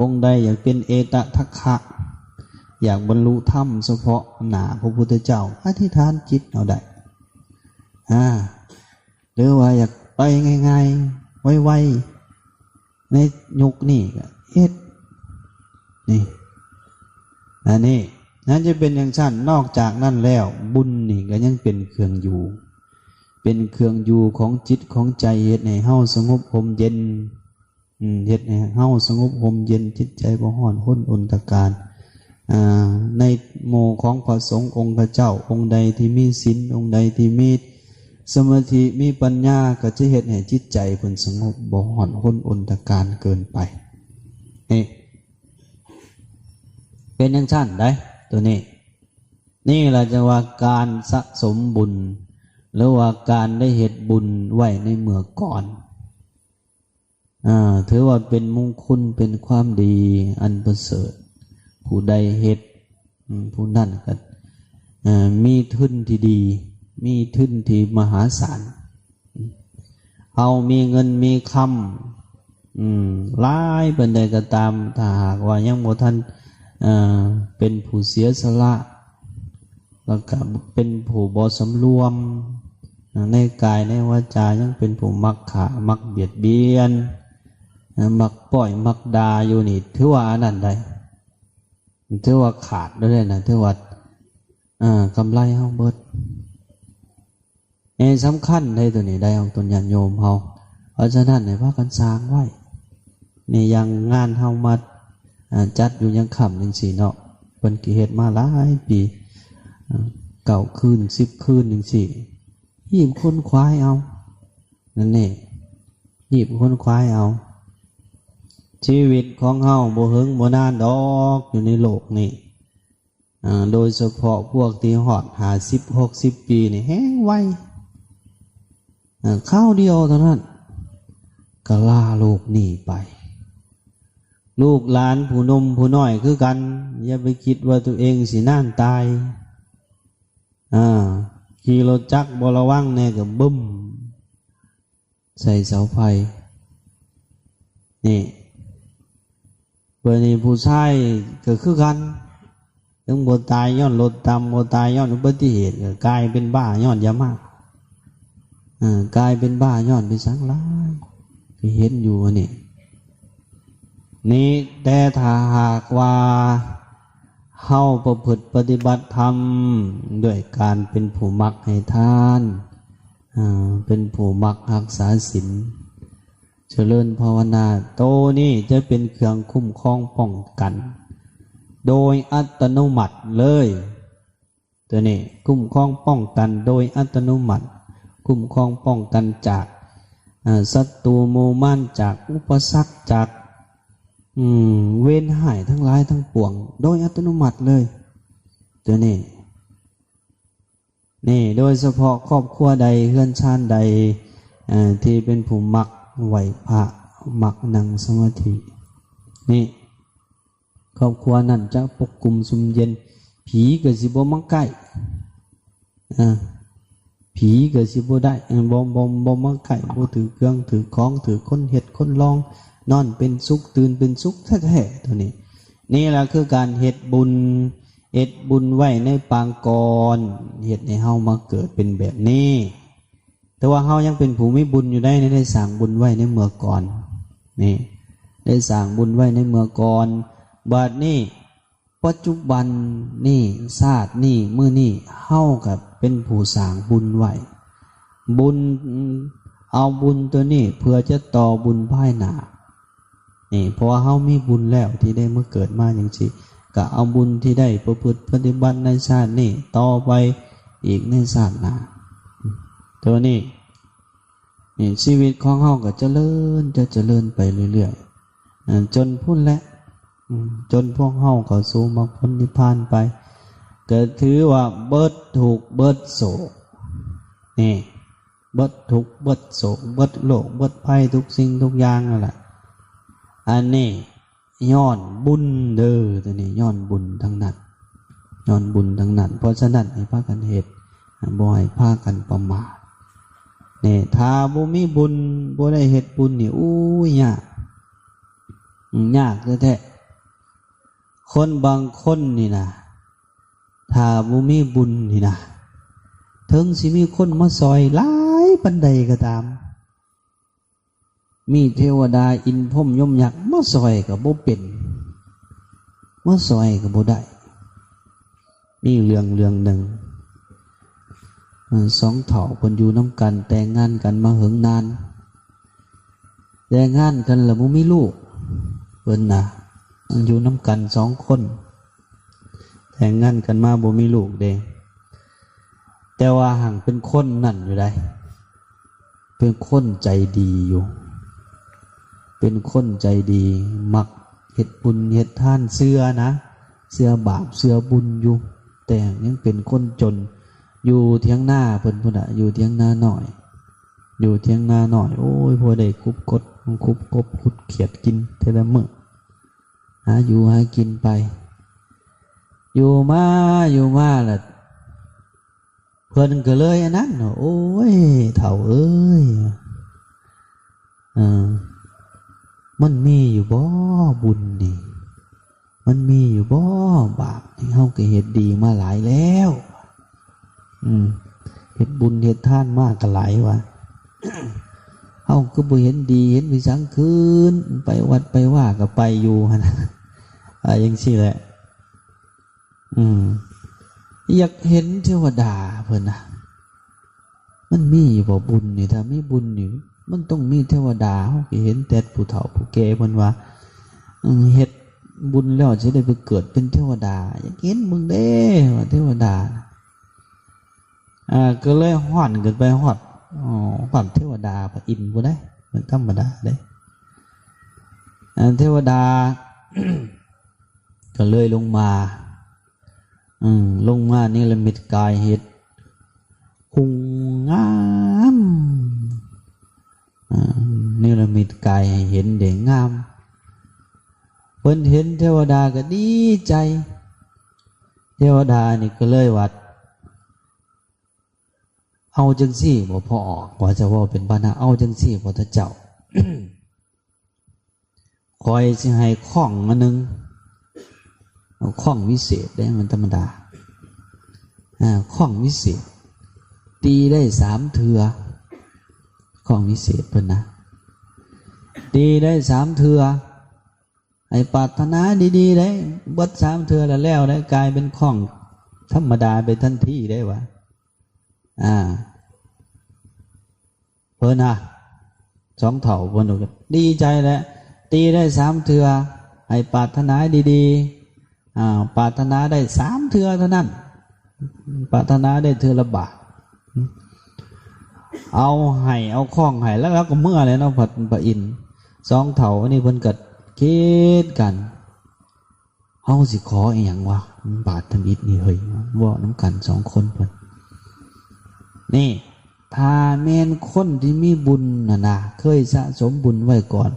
ອົງໃດຢາກເປັນເອຕະທັກຂະ, ຢາກບັນລຸທຳສະເພາະໜ້າພະພຸດທະເຈົ້າ, ອະທິຖານຈິດເອົາໄດ້. ອາ ຫຼືວ່າຢາກໄປງ່າຍໆ ໄວໆ ໃນຍຸກນີ້ກໍເຮັດ ນີ້ ອັນນີ້ ນັ້ນຈະເປັນຈັ່ງຊັ້ນ. ນອກຈາກນັ້ນແລ້ວ ບຸນນີ້ກໍຍັງເປັນເຄື່ອງຢູ່ ເປັນເຄື່ອງຢູ່ຂອງຈິດຂອງໃຈ, ເຮັດໃຫ້ເຮົາສະຫງົບຮົ່ມເຢັນ. ອືມ ເຮັດໃຫ້ເຮົາສະຫງົບຮົ່ມເຢັນ, ຈິດໃຈບໍ່ຮ້ອນຮົນອົນຕະການ. ອາ ໃນໝູ່ຂອງພະສົງອົງຄະເຈົ້າ, ອົງໃດທີ່ມີສິນ, ອົງໃດທີ່ມີສະມາທິ, ມີປັນຍາ, ກໍຈະເຮັດໃຫ້ຈິດໃຈເພິ່ນສະຫງົບ, ບໍ່ຮ້ອນຮົນອົນຕະການເກີນໄປ. ນີ້ ເປັນຈັ່ງຊັ້ນໃດ໋ ໂຕນີ້. ນີ້ລະຈະວ່າການສະສົມບຸນ ຫຼືວ່າການໄດ້ເຮັດບຸນໄວ້ໃນເມື່ອກ່ອນ. ອາ ຖືວ່າເປັນມຸງຄຸນ ເປັນຄວາມດີອັນປະເສີດ. ຜູ້ໃດເຮັດ ອືມ ຜູ້ນັ້ນກໍ ເອີ ມີທຶນທີ່ດີ ມີທຶນທີ່ມະຫາສານ. ເຮົາມີເງິນມີຄຳ ອືມ ຫຼາຍປານໃດກໍຕາມ, ຖ້າຫາກວ່າຍັງບໍ່ທັນ ເອີ ເປັນຜູ້ເສຍສະຫຼະ ແລ້ວກໍເປັນຜູ້ບໍ່ສຳລວມໃນກາຍໃນວາຈາ, ຍັງເປັນຜູ້ມັກຂ້າ ມັກບຽດບຽນ, ມັກປ້ອຍ ມັກດ່າຢູ່ນີ້, ຖືວ່າອັນນັ້ນໃດ໋ ຖືວ່າຂາດແລ້ວນະ, ຖືວ່າ ເອີ ກຳໄລເຮົາເບິດ. ນີ້ສຳຄັນໃດ໋ ໂຕນີ້ໄດ໋ ອອກຕົນຍາດໂຍມເຮົາ. ເພາະສະນັ້ນໃຫ້ພາກັນສ້າງໄວ້. ນີ້ຢ່າງງານເຮົາມາ ອາ ຈັດຢູ່ຍາມຄ່ຳຈັ່ງຊີ້ເນາະ, ເພິ່ນກໍເຮັດມາຫຼາຍປີ ເກົ້າຄືນ ສິບຄືນຈັ່ງຊີ້, ຮີບຂົນຂວາຍເອົາ ນັ້ນເອງ, ຮີບຂົນຂວາຍເອົາ. ຊີວິດຂອງເຮົາບໍ່ເຫິງບໍ່ນານດອກ ຢູ່ໃນໂລກນີ້. ອາ ໂດຍສະເພາະພວກທີ່ຮອດຫ້າສິບ ຫົກສິບປີນີ້ແຮງໄວ, ອາ ຄາວດຽວເທົ່ານັ້ນກໍລາໂລກນີ້ໄປ. ລູກຫຼານຜູ້ໜຸ່ມຜູ້ນ້ອຍຄືກັນ, ຢ່າໄປຄິດວ່າຕົວເອງຊິນານຕາຍ. ອາ ຂີ່ລົດຈັກບໍ່ລະວັງແດ່ກໍບຶ້ມ ໃສ່ເສົາໄຟ. ນີ້ ບາດນີ້ຜູ້ຊາຍກໍຄືກັນ, ເຖິງບໍ່ຕາຍຍ້ອນລົດຕຳ, ບໍ່ຕາຍຍ້ອນອຸບັດຕິເຫດ, ກໍກາຍເປັນບ້າຍ້ອນຢາມາ. ເອີ ກາຍເປັນບ້າຍ້ອນໄປສັງຫຼາຍ, ກໍເຫັນຢູ່ອັນນີ້. ນີ້ ແຕ່ຖ້າຫາກວ່າເຮົາປະພຶດປະຕິບັດທຳດ້ວຍການເປັນຜູ້ມັກໃຫ້ທານ, ເປັນຜູ້ມັກຮັກສາສິນ ຈະເລີນພາວະນາ ໂຕນີ້ຈະເປັນເຄື່ອງຄຸ້ມຄອງປ້ອງກັນໂດຍອັດຕະໂນມັດເລີຍ. ໂຕນີ້ຄຸ້ມຄອງປ້ອງກັນໂດຍອັດຕະໂນມັດ ຄຸ້ມຄອງປ້ອງກັນຈາກ ເອີ ສັດຕູໝູ່ມານ ຈາກອຸປະສັກ ຈາກ ອືມ ເວນຮ້າຍທັງຫຼາຍທັງປວງໂດຍອັດຕະໂນມັດເລີຍ ໂຕນີ້. ນີ້ ໂດຍສະເພາະຄອບຄົວໃດ ເຮືອນຊານໃດ ເອີ ທີ່ເປັນຜູ້ມັກໄຫວ້ພະ ມັກນັ່ງສະມາທິ ນີ້ ຄອບຄົວນັ້ນຈະປົກຄຸມຊຸ່ມເຢັນ ຜີກໍຊິບໍ່ມາໃກ້ ອາ ຜີກໍຊິບໍ່ໄດ້ ບໍ່ ບໍ່ ບໍ່ມາໃກ້ ບໍ່ຖືກເຄື່ອງຖືກຂອງ ຖືກຄົນເຮັດຄົນລອງ ນອນເປັນສຸກ ຕື່ນເປັນສຸກແທ້ໆ ໂຕນີ້. ນີ້ລະຄືການເຮັດບຸນ ເຮັດບຸນໄວ້ໃນປາງກ່ອນ ເຮັດໃຫ້ເຮົາມາເກີດເປັນແບບນີ້. ແຕ່ວ່າເຮົາຍັງເປັນຜູ້ມີບຸນຢູ່ໃດ໋ ໄດ້ສ້າງບຸນໄວ້ໃນເມື່ອກ່ອນ ນີ້ ໄດ້ສ້າງບຸນໄວ້ໃນເມື່ອກ່ອນ. ບາດນີ້ ປັດຈຸບັນນີ້ ຊາດນີ້ ມື້ນີ້ ເຮົາກໍເປັນຜູ້ສ້າງບຸນໄວ້ ບຸນ ເອົາບຸນໂຕນີ້ເພື່ອຈະຕໍ່ບຸນພາຍໜ້າ ນີ້ ເພາະວ່າເຮົາມີບຸນແລ້ວທີ່ໄດ້ມາເກີດມາຈັ່ງຊີ້ ກໍເອົາບຸນທີ່ໄດ້ປະພຶດປະຕິບັດໃນຊາດນີ້ຕໍ່ໄປອີກໃນຊາດໜ້າ ໂຕນີ້ ນີ້ ຊີວິດຂອງເຮົາກໍຈະເລີນ ຈະຈະເລີນໄປເລື້ອຍໆ ຈົນພຸ້ນແຫຼະ ຈົນພວກເຮົາເຂົ້າສູ່ມັກຜົນນິບພານໄປ ກໍຖືວ່າເບິດທຸກເບິດໂສກ ນີ້ ເບິດທຸກເບິດໂສກ ເບິດໂລກເບິດໄພ ທຸກສິ່ງທຸກຢ່າງນັ້ນລະ. ອັນນີ້ຍ້ອນບຸນເດີ ໂຕນີ້ຍ້ອນບຸນທັງນັ້ນ ຍ້ອນບຸນທັງນັ້ນ. ເພາະສະນັ້ນໃຫ້ພາກັນເຮັດ ບໍ່ໃຫ້ພາກັນປະໝາດ ນີ້ ຖ້າບໍ່ມີບຸນ ບໍ່ໄດ້ເຮັດບຸນນີ້ ໂອ້ຍ ຍາກ ຍາກແທ້ໆ. ຄົນບາງຄົນນີ້ນະ ຖ້າບໍ່ມີບຸນນີ້ນະ ເຖິງຊິມີຄົນມາຊ່ອຍຫຼາຍປານໃດກໍຕາມ ມີເທວະດາອິນພົມຍົມຍັກມາຊ່ອຍກໍບໍ່ເປັນ ມາຊ່ອຍກໍບໍ່ໄດ້. ມີເລື່ອງເລື່ອງໜຶ່ງ ເອີ ສອງເຖົ້າເພິ່ນຢູ່ນຳກັນ ແຕ່ງງານກັນມາເຫິງນານ ແຕ່ງງານກັນແລ້ວບໍ່ມີລູກ ເພິ່ນນະ ຢູ່ນຳກັນສອງຄົນ ແຕ່ງງານກັນມາບໍ່ມີລູກເດ້ ແຕ່ວ່າຮັ່ງເປັນຄົນນັ້ນຢູ່ໃດ໋ ເປັນຄົນໃຈດີຢູ່ ເປັນຄົນໃຈດີ ມັກເຮັດບຸນເຮັດທານ ເຊື່ອນະ ເຊື່ອບາບເຊື່ອບຸນຢູ່ ແຕ່ຍັງເປັນຄົນຈົນ ຢູ່ຖຽງນາເພິ່ນພຸ້ນນະ ຢູ່ຖຽງນານ້ອຍ ຢູ່ຖຽງນານ້ອຍ ໂອ້ຍ ພໍໄດ້ຄຸບກົດ ຄຸບກົບ ຂຸດຂຽດກິນແຕ່ລະມື້ ຫາຢູ່ຫາກິນໄປ ຢູ່ມາ ຢູ່ມາລະ ເພິ່ນກໍເລີຍອັນນັ້ນ ໂອ້ຍ ເຖົ້າເອີຍ ເອີ ມັນມີຢູ່ບໍ່ບຸນນີ້? ມັນມີຢູ່ບໍ່ບາບນີ້? ເຮົາກໍເຮັດດີມາຫຼາຍແລ້ວ ອືມ ເຮັດບຸນເຮັດທານມາກໍຫຼາຍວ່າ ເຮົາກໍບໍ່ເຫັນດີເຫັນໄປສັງຄືນ ໄປວັດໄປວາກໍໄປຢູ່ຫັ້ນນະ ວ່າຈັ່ງຊີ້ແຫຼະ ອືມ ຢາກເຫັນເທວະດາເພິ່ນນະ ມັນມີຢູ່ບໍ່ບຸນນີ້? ຖ້າມີບຸນນີ້ ມັນຕ້ອງມີເທວະດາ. ເຮົາກໍເຫັນແຕ່ຜູ້ເຖົ້າຜູ້ແກ່ເພິ່ນວ່າ ເຮັດບຸນແລ້ວຊິໄດ້ໄປເກີດເປັນເທວະດາ. ຢາກເຫັນເບິ່ງເດ້ວ່າເທວະດາ ອ່າ ກໍເລີຍຮ້ອນຂຶ້ນໄປຮອດ ຮອດເທວະດາພະອິນພຸ້ນເດ້ ມັນທຳມະດາເດ້. ອ່າ ເທວະດາກໍເລີຍລົງມາ ອືມ ລົງມາເນລະມິດກາຍເຫັນຮຸ່ງງາມ ເນລະມິດກາຍໃຫ້ເຫັນໄດ້ງາມ. ເພິ່ນເຫັນເທວະດາກໍດີໃຈ ເທວະດານີ້ກໍເລີຍວ່າ ເອົາຈັ່ງຊີ້ບໍ່ ພໍ່ອອກ ວ່າຈະເວົ້າເປັນພານະ ເອົາຈັ່ງຊີ້ບໍ່ ທ່ານເຈົ້າ ຂ້ອຍຊິໃຫ້ຄ້ອງອັນໜຶ່ງ ເອົາຄ້ອງວິເສດເດ້ ມັນທຳມະດາ ອາ ຄ້ອງວິເສດ ຕີໄດ້ສາມເທື່ອ ຄ້ອງວິເສດເພິ່ນນະ ຕີໄດ້ສາມເທື່ອ ໃຫ້ປາດຖະໜາດີໆເດ້ ເບິດສາມເທື່ອແລ້ວແລ້ວເດ້ ກາຍເປັນຄ້ອງທຳມະດາໄປທັນທີເດ້ວ່າ ອາ ເພິ່ນນະ ສອງເຖົ້າເພິ່ນກໍດີໃຈແຫຼະ ຕີໄດ້ສາມເທື່ອ ໃຫ້ປາດຖະໜາດີໆ ອ່າ ປາດຖະໜາໄດ້ສາມເທື່ອເທົ່ານັ້ນ ປາດຖະໜາໄດ້ເທື່ອລະບາດ ເອົາໃຫ້ ເອົາຄອງໃຫ້ ແລ້ວລາວກໍເມືອແລ້ວເນາະ ພະ ພະອິນ. ສອງເຖົ້ານີ້ເພິ່ນກໍຄິດກັນ ເຮົາຊິຂໍອີ່ຫຍັງວະ? ບາດທຳອິດນີ້ເຮີ້ຍ ເວົ້ານຳກັນສອງຄົນເພິ່ນ. ນີ້ ຖ້າແມ່ນຄົນທີ່ມີບຸນນະນະ ເຄີຍສະສົມບຸນໄວ້ກ່ອນ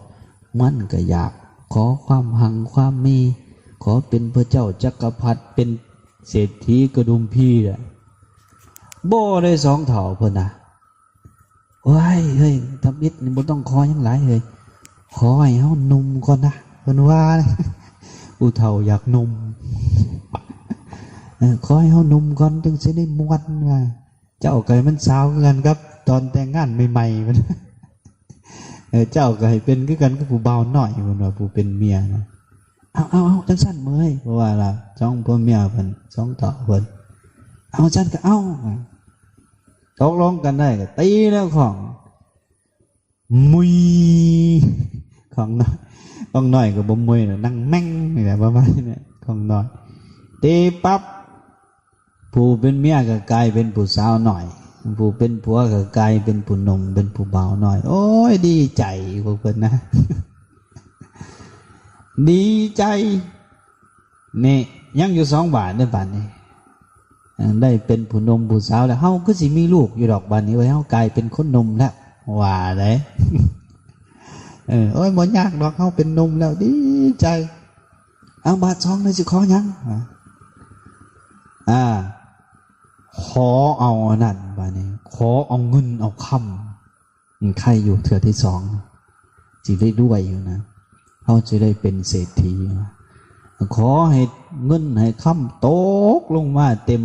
ມັນກໍຢາກຂໍຄວາມຮັ່ງຄວາມມີ ຂໍເປັນພະເຈົ້າຈັກກະພັດ ເປັນເສດຖີກະດຸມພີແຫຼະ. ບໍ່ໄດ້ ສອງເຖົ້າເພິ່ນນະ ໂອ້ຍ ເຮີ້ຍ ທຳອິດນີ້ບໍ່ຕ້ອງຂໍຫຍັງຫຼາຍເຮີ້ຍ ຂໍໃຫ້ເຮົາໜຸ່ມກ່ອນນະ ເພິ່ນວ່າ. ຜູ້ເຖົ້າຢາກໜຸ່ມ ເອີ ຂໍໃຫ້ເຮົາໜຸ່ມກ່ອນ ຈຶ່ງຊິໄດ້ມ່ວນວ່າ. ເຈົ້າກໍໃຫ້ມັນສາວຄືກັນກັບຕອນແຕ່ງງານໃໝ່ໆ ເພິ່ນ ເອີ ເຈົ້າກໍໃຫ້ເປັນຄືກັນກັບຜູ້ບ່າວນ້ອຍ ເພິ່ນວ່າ ຜູ້ເປັນເມຍນະ. ເອົາ ເອົາ ເອົາ ຈັ່ງຊັ້ນເໝີຍ ເພາະວ່າລະ ສອງຜົວເມຍເພິ່ນ ສອງເຖົ້າເພິ່ນ ເອົາຊັ້ນກໍເອົາ ຕົກລົງກັນໄດ້ກໍຕີແລ້ວຂອງ ມຸຍ ຂອງນ້ອຍ ຂອງນ້ອຍກໍບໍ່ມຸຍດອກ ນັ່ງແມ່ງນີ້ແຫຼະ ປະມານນີ້ແຫຼະ ຂອງນ້ອຍ. ຕີປັບ ຜູ້ເປັນເມຍກໍກາຍເປັນຜູ້ສາວນ້ອຍ ຜູ້ເປັນຜົວກໍກາຍເປັນຜູ້ໜຸ່ມ ເປັນຜູ້ບ່າວນ້ອຍ. ໂອ້ຍ ດີໃຈພວກເພິ່ນນະ ດີໃຈ. ນີ້ ຍັງຢູ່ສອງບາດເດ້ ບາດນີ້ ເອີ ໄດ້ເປັນຜູ້ໜຸ່ມຜູ້ສາວແລ້ວ ເຮົາຄືຊິມີລູກຢູ່ດອກ ບາດນີ້ເວີຍ ເຮົາກາຍເປັນຄົນໜຸ່ມແລ້ວ ວ່າໄດ໋. ເອີ ໂອ້ຍ ບໍ່ຍາກດອກ ເຮົາເປັນໜຸ່ມແລ້ວ ດີໃຈ. ເອົາ ບາດສອງນີ້ຊິຂໍຫຍັງ? ອ່າ ຂໍເອົາອັນນັ້ນ ບາດນີ້ ຂໍເອົາເງິນເອົາຄຳ. ອືມ ໄຄຢູ່ເທື່ອທີສອງ ຊິໄດ້ລວຍຢູ່ນະ ເຮົາຊິໄດ້ເປັນເສດຖີ. ຂໍໃຫ້ເງິນໃຫ້ຄຳຕົກລົງມາເຕັມ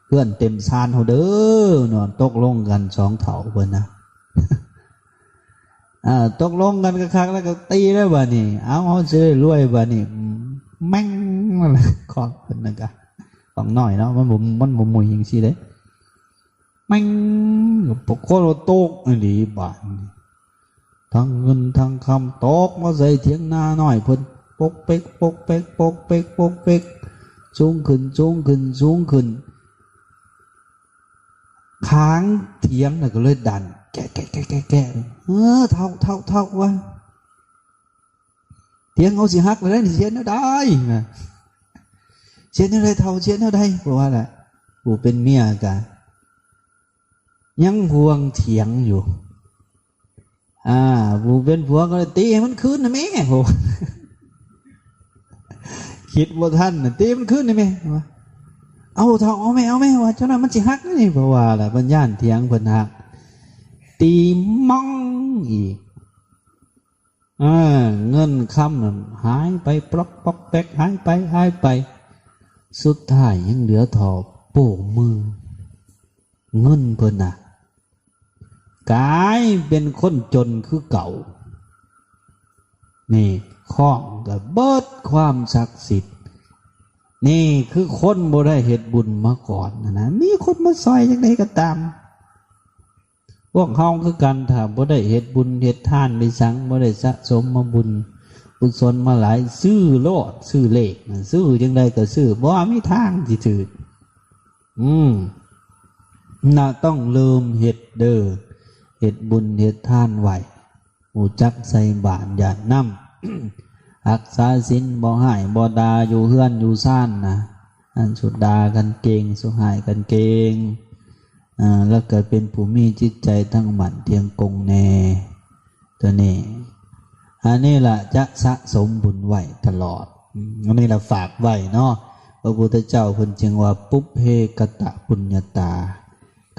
ເຮືອນເຕັມຊານເຮົາເດີເນາະ. ຕົກລົງກັນສອງເຖົ້າເພິ່ນນະ ອ່າ ຕົກລົງກັນຄັກໆ ແລ້ວກໍຕີແລ້ວບາດນີ້ ເອົາ ເຮົາຊິໄດ້ລວຍບາດນີ້. ແມ່ງ ຂອງເພິ່ນນັ້ນກະ ຂອງນ້ອຍເນາະ ມັນບໍ່ ມັນບໍ່ມຸຍຈັ່ງຊີ້ເດ້. ແມ່ງ ປາກົດວ່າຕົກອີ່ຫຼີບາດນີ້ ທັງເງິນທັງຄຳຕົກມາໃສ່ຖຽງນານ້ອຍເພິ່ນ ປົກເປັກ ປົກເປັກ ປົກເປັກ ປົກເປັກ ສູງຂຶ້ນ ສູງຂຶ້ນ ສູງຂຶ້ນ. ຄາງຖຽງນະກໍເລີຍດັນ ແກະ ແກະ ແກະ ແກະ ເອີ ເຖົ້າ ເຖົ້າ ເຖົ້າ ວ່າ ຖຽງເຮົາຊິຫັກແລ້ວເດ້ ຊິເຮັດແນວໃດນະ? ຊິເຮັດແນວໃດເຖົ້າ ຊິເຮັດແນວໃດ? ເພາະວ່າລະ ຜູ້ເປັນເມຍກະຍັງຫ່ວງຖຽງຢູ່ ອ່າ ຜູ້ເປັນຜົວກໍເລີຍ ຕີໃຫ້ມັນຄືນນະແມ່ ໂຫ ຄິດບໍ່ທັນນະ ຕີມັນຄືນນະແມ່ ວ່າ ເອົາເຖົ້າ ເອົາແມ່ ເອົາແມ່ ວ່າ ເຈົ້ານັ້ນມັນຊິຫັກນີ້ ເພາະວ່າລະ ເພິ່ນຢ້ານຖຽງເພິ່ນຫັກ ຕີໝ້ອງອີກ. ເອີ ເງິນຄຳນັ້ນຫາຍໄປ ປລັອກປອກແປັກ ຫາຍໄປ ຫາຍໄປ ສຸດທ້າຍຍັງເຫຼືອທໍ່ໂປ້ມື ເງິນເພິ່ນນະ ກາຍເປັນຄົນຈົນຄືເກົ່າ. ນີ້ ຄອງກໍເບິດຄວາມສັກສິດ. ນີ້ຄືຄົນບໍ່ໄດ້ເຮັດບຸນມາກ່ອນນະ ມີຄົນມາຊ່ອຍຈັ່ງໃດກໍຕາມ ພວກເຮົາຄືກັນ ຖ້າບໍ່ໄດ້ເຮັດບຸນເຮັດທານໄປສັງ ບໍ່ໄດ້ສະສົມມາບຸນກຸສົນມາຫຼາຍ ຊື້ໂລດ ຊື້ເລກນະ ຊື້ຈັ່ງໃດກໍຊື້ ບໍ່ມີທາງຊິຖືກ. ອືມ ນະ ຕ້ອງເລີ່ມເຮັດເດີ ເຮັດບຸນເຮັດທານໄວ້ ຮູ້ຈັກໃສ່ບາດຢາດນ້ຳ ຮັກສາສິນ ບໍ່ຮ້າຍບໍ່ດ່າ ຢູ່ເຮືອນຢູ່ຊານນະ ອັນສຸດດ່າກັນເກັ່ງ ສຸດຮ້າຍກັນເກັ່ງ ອ່າ ແລ້ວກໍເປັນຜູ້ມີຈິດໃຈຕັ້ງໝັ້ນທ່ຽງກົງແນ່ ຕົວນີ້ ອັນນີ້ລະຈະສະສົມບຸນໄວ້ຕະຫຼອດ. ອືມ ອັນນີ້ລະຝາກໄວ້ເນາະ ພະພຸດທະເຈົ້າເພິ່ນຈຶ່ງວ່າ ປຸບເພກະຕະປຸນຍະຕາ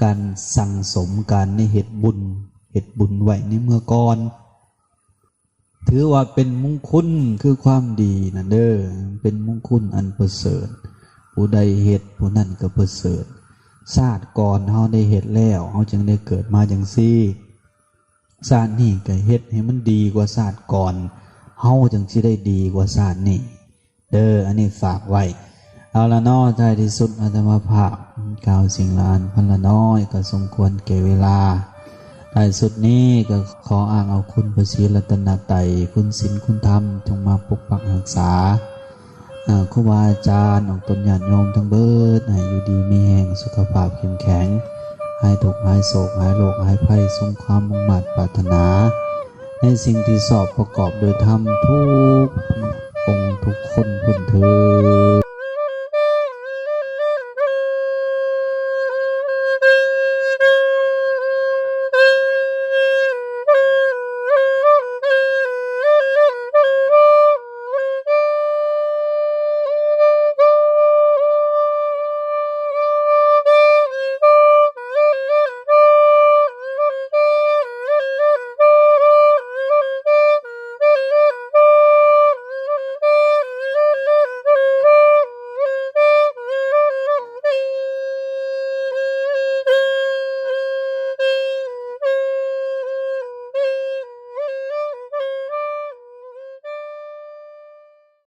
ການສັ່ງສົມ ການໄດ້ເຮັດບຸນ ເຮັດບຸນໄວ້ໃນເມື່ອກ່ອນ ຖືວ່າເປັນມຸງຄຸນ ຄືຄວາມດີນັ້ນເດີ ເປັນມຸງຄຸນອັນປະເສີດ ຜູ້ໃດເຮັດຜູ້ນັ້ນກໍປະເສີດ. ຊາດກ່ອນເຮົາໄດ້ເຮັດແລ້ວ ເຮົາຈຶ່ງໄດ້ເກີດມາຈັ່ງຊີ້ ຊາດນີ້ກໍເຮັດໃຫ້ມັນດີກວ່າຊາດກ່ອນ ເຮົາຈຶ່ງຊິໄດ້ດີກວ່າຊາດນີ້ເດີ. ອັນນີ້ຝາກໄວ້ ເອົາລະເນາະ ທ້າຍທີ່ສຸດອາດຕະມາພາບກ່າວສິ່ງລະອັນພັນລະນ້ອຍ ກໍສົມຄວນແກ່ເວລາ. ທ້າຍສຸດນີ້ກໍຂໍອ້າງເອົາຄຸນພະສີລັດຕະນະໄຕ, ຄຸນສິນຄຸນທຳ ຈົ່ງມາປົກປັກຮັກສາ ອາ ຄູບາອາຈານ, ອອກຕົນຍາດໂຍມທັງເບີດ ໃຫ້ຢູ່ດີມີແຮງ, ສຸຂະພາບເຂັ້ມແຂງ, ຫາຍທຸກຫາຍໂສກ, ຫາຍໂລກຫາຍໄພ, ສົມຄວາມມຸ່ງມາດປາດຖະໜາ ໃນສິ່ງທີ່ຊອບປະກອບໂດຍທຳທຸກອົງທຸກຄົນພຸ້ນເທີ